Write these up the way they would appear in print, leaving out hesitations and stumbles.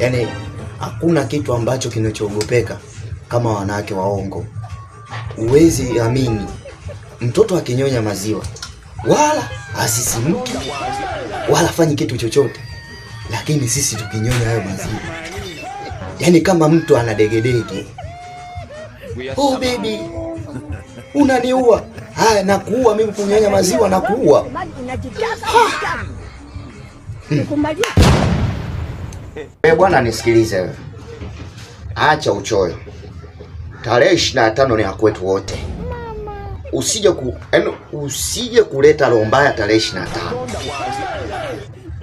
Yaani hakuna kitu ambacho kinachoogopeka kama wanawake waongo. Huwezi amini, mtoto akinyonya maziwa wala asisimki wala afanyi kitu chochote, lakini sisi tukinyonya hayo maziwa, yaani kama mtu ana degedege. Oh baby, unaniua. Haya, nakuua mimi kunyonya maziwa, nakuua. Eh, bwana nisikilize wewe. Acha uchoyo. Tarehe 25 ni ya kwetu wote. Usije ku yaani usije kuleta roho mbaya tarehe 25.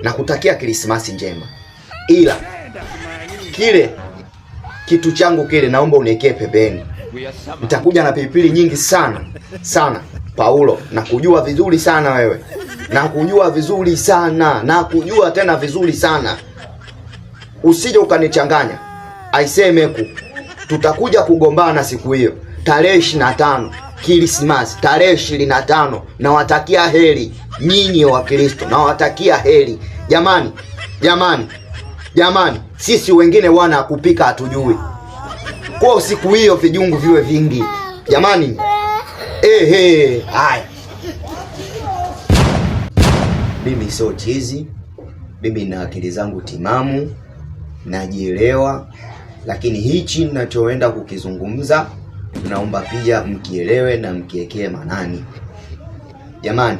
Nakutakia Krismasi njema. Ila kile kitu changu kile naomba uniwekee pembeni. Nitakuja na pilipili nyingi sana sana. Paulo, nakujua vizuri sana wewe. Nakujua vizuri sana, nakujua tena vizuri sana. Usije ukanichanganya. Aisemeku, tutakuja kugombana siku hiyo tarehe 25 Krismasi, tarehe 25. Nawatakia heri nyinyi wa Kristo, nawatakia heri jamani, jamani, jamani. Sisi wengine wana kupika hatujui, kwa siku hiyo vijungu viwe vingi jamani. Ehe, haya, mimi sio chizi, mimi na akili zangu timamu, najielewa, lakini hichi ninachoenda kukizungumza naomba pia mkielewe na mkiekee manani. Jamani,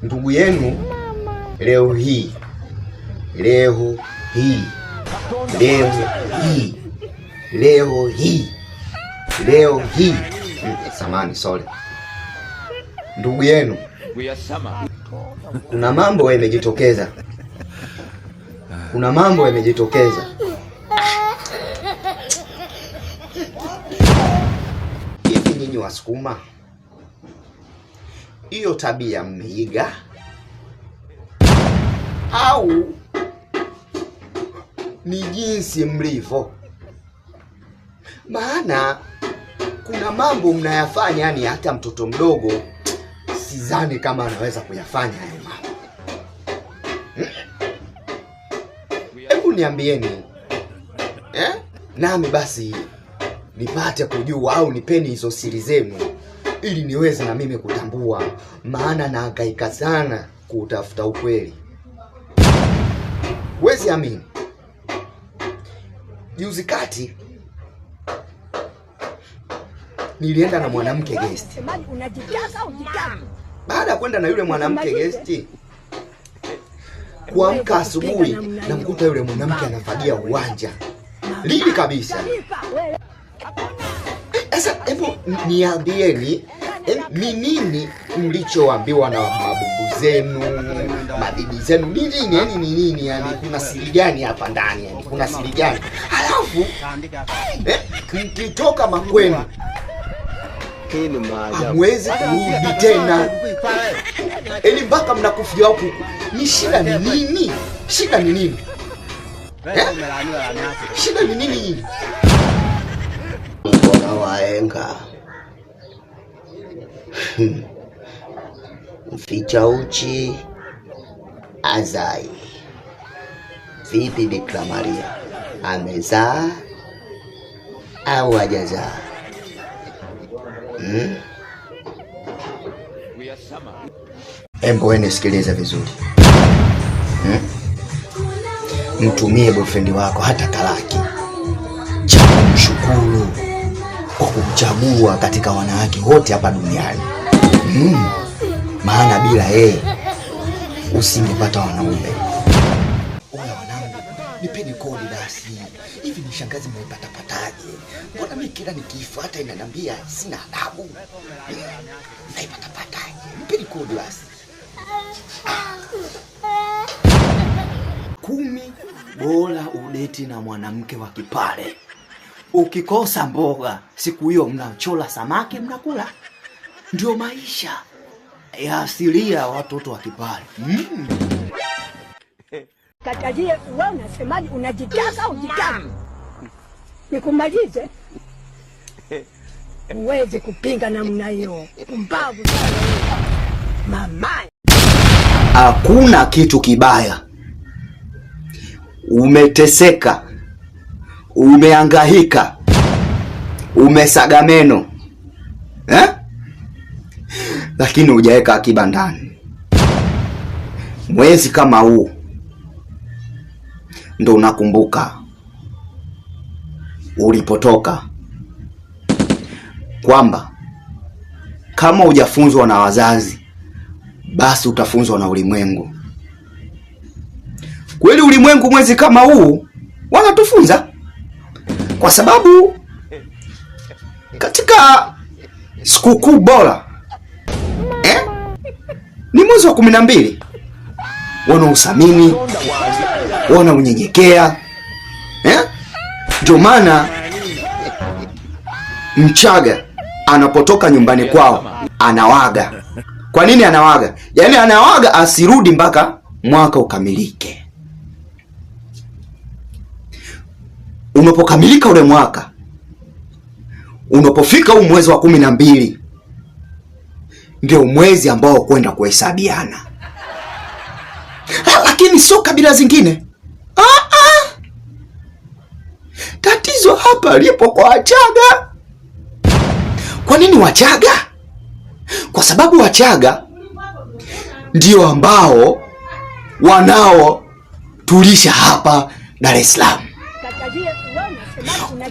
ndugu yenu leo hii, leo hii, leo hii, leo hii, leo hii, samani sorry, ndugu yenu, kuna mambo yamejitokeza, kuna mambo yamejitokeza. Hivi nyinyi Wasukuma, hiyo tabia mmeiga au ni jinsi mlivyo? Maana kuna mambo mnayafanya, yani hata mtoto mdogo sidhani kama anaweza kuyafanya hayo mambo. Hebu niambieni, eh? Nami basi nipate kujua au nipeni hizo siri zenu ili niweze na mimi kutambua, maana nahangaika sana kutafuta ukweli. Huwezi amini, juzi kati nilienda na mwanamke guest. Baada ya kwenda na yule mwanamke guest, kuamka asubuhi namkuta yule mwanamke anafagia uwanja lili kabisa. Sasa hebu niambieni, ni nini mlichoambiwa na mabubu zenu, mabibi zenu? Ni nini yani, ni nini yani? Kuna siri gani hapa ndani yani? Kuna siri gani? Halafu mkitoka makwenu hamwezi kurudi tena, yaani mpaka mnakufia huku. Ni shida ni nini? Shida ni nini? Shida ni nini nyinyi? Mbona waenga mficha uchi azai. Vipi Bikira Maria amezaa au hajazaa? Embo wewe nisikilize vizuri. Mtumie boyfriend wako hata talaki cha kumshukuru kwa kumchagua katika wanawake wote hapa duniani. Maana bila yeye usingepata wanaume. Oya wanangu, nipeni kodi basi. Hivi ni shangazi mnaipatapataje? Mbona mimi kila nikiifuata inaniambia sina adabu? Mnaipatapataje? Nipeni kodi basi. 10 bora udeti na mwanamke wa Kipale. Ukikosa mboga siku hiyo mnachola samaki mnakula. Ndio maisha ya asilia watoto wa Kipale. Katalie, wewe unasemaje? Unajitaka ujitaka? Nikumalize? Huwezi kupinga namna hiyo. Pumbavu sana wewe. Mama. Hakuna kitu kibaya Umeteseka, umeangahika, umesaga meno, eh? Lakini hujaweka akiba ndani. Mwezi kama huu ndo unakumbuka ulipotoka, kwamba kama hujafunzwa na wazazi basi utafunzwa na ulimwengu. Kweli ulimwengu mwezi kama huu wanatufunza, kwa sababu katika sikukuu bora ni mwezi wa 12, wanauthamini, wanaunyenyekea, Ndio maana Mchaga anapotoka nyumbani kwao anawaga. Kwa nini anawaga? Yaani anawaga asirudi mpaka mwaka ukamilike. Unapokamilika ule mwaka, unapofika huu mwezi wa 12, ndio mwezi ambao kwenda kuhesabiana. Lakini sio kabila zingine. Tatizo hapa lipo kwa Wachaga. Kwa nini Wachaga? Kwa sababu Wachaga ndio ambao wanaotulisha hapa Dar es Salaam.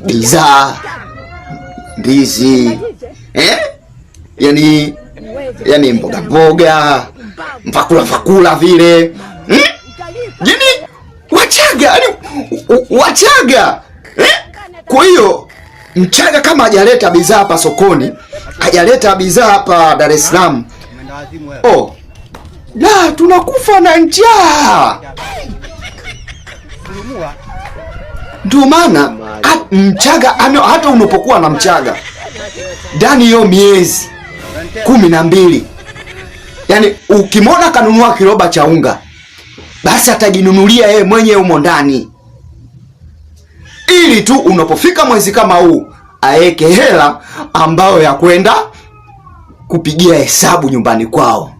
Bidhaa, ndizi, yani mboga mboga, mvakula vile. Yaani Wachaga, yani Wachaga. Kwa hiyo Mchaga kama hajaleta bidhaa hapa sokoni, hajaleta bidhaa hapa Dar es Salaam, oh, la tunakufa na njaa. Ndio maana Mchaga hata unapokuwa na Mchaga ndani hiyo miezi 12, yani ukimwona kanunua kiroba cha unga, basi atajinunulia yeye mwenyewe humo ndani, ili tu unapofika mwezi kama huu aeke hela ambayo ya kwenda kupigia hesabu nyumbani kwao.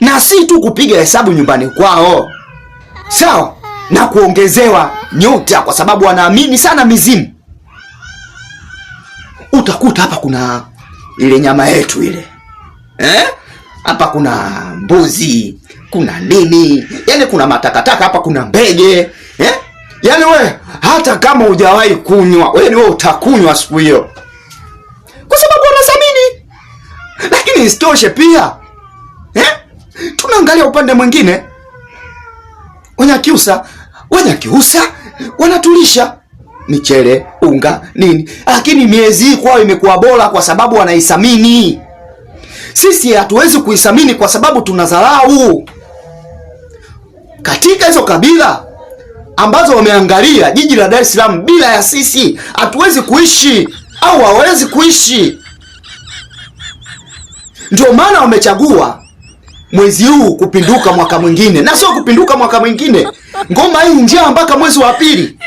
Na si tu kupiga hesabu nyumbani kwao, sawa, na kuongezewa nyota, kwa sababu wanaamini sana mizimu. Utakuta hapa kuna ile nyama yetu ile, hapa kuna mbuzi, kuna nini, yani kuna matakataka hapa, kuna mbege, Yani we hata kama hujawahi kunywa, wewe ni wewe utakunywa siku hiyo, kwa sababu wanathamini. Lakini isitoshe pia, tunaangalia upande mwingine, Wanyakyusa wanatulisha michele, unga, nini, lakini miezi hii kwao imekuwa bora kwa sababu wanaithamini. Sisi hatuwezi kuithamini kwa sababu tunadharau. Katika hizo kabila ambazo wameangalia jiji la Dar es Salaam, bila ya sisi hatuwezi kuishi au hawawezi kuishi. Ndio maana wamechagua mwezi huu kupinduka mwaka mwingine, na sio kupinduka mwaka mwingine, ngoma hii njaa mpaka mwezi wa pili.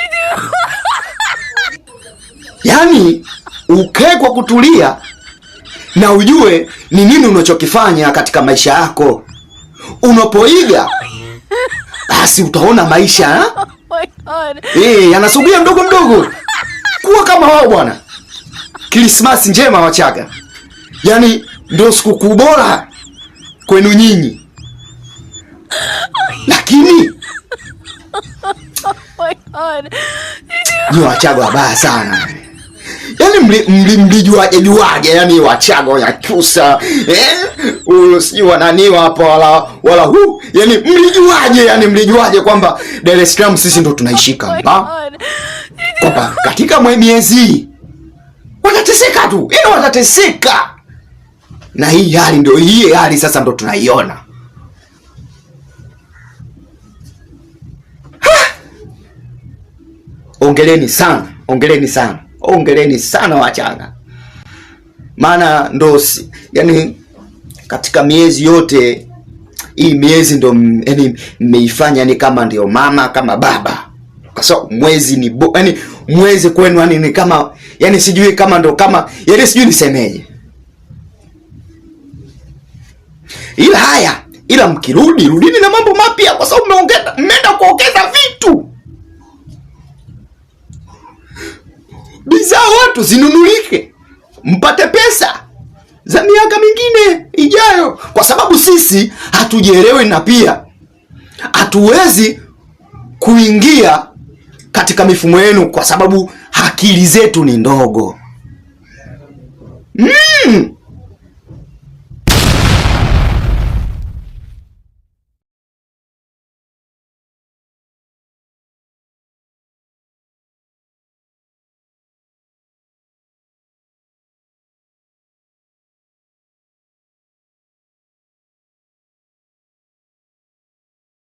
Yaani ukae kwa kutulia na ujue ni nini unachokifanya katika maisha yako. Unapoiga basi utaona maisha yanasogea mdogo mdogo. Kuwa kama wao bwana. Krismasi njema Wachaga. Yaani ndio sikukuu bora kwenu nyinyi. Lakini ni Wachaga wabaya sana. Yaani mlijuaje juaje, yani Wachaga Wanyakyusa, sijui wananiwa hapa wala hu, yani mlijuaje, yani mlijuaje kwamba Dar es Salaam sisi ndo tunaishika kwamba katika miezi watateseka tu, yani watateseka. Na hii hali ndio hii hali sasa ndo tunaiona. Ongeleni sana, ongeleni sana. Ongeleni sana Wachaga. Maana ndo yani katika miezi yote hii miezi ndo yani mmeifanya ni kama ndio mama kama baba. Kwa sababu mwezi ni yani mwezi kwenu yani ni kama yani sijui kama ndo kama yani sijui nisemeje. Ila haya, ila mkirudi rudini na mambo mapya, kwa sababu mmeenda kuongeza vitu. zetu zinunulike, mpate pesa za miaka mingine ijayo, kwa sababu sisi hatujielewi na pia hatuwezi kuingia katika mifumo yenu kwa sababu akili zetu ni ndogo.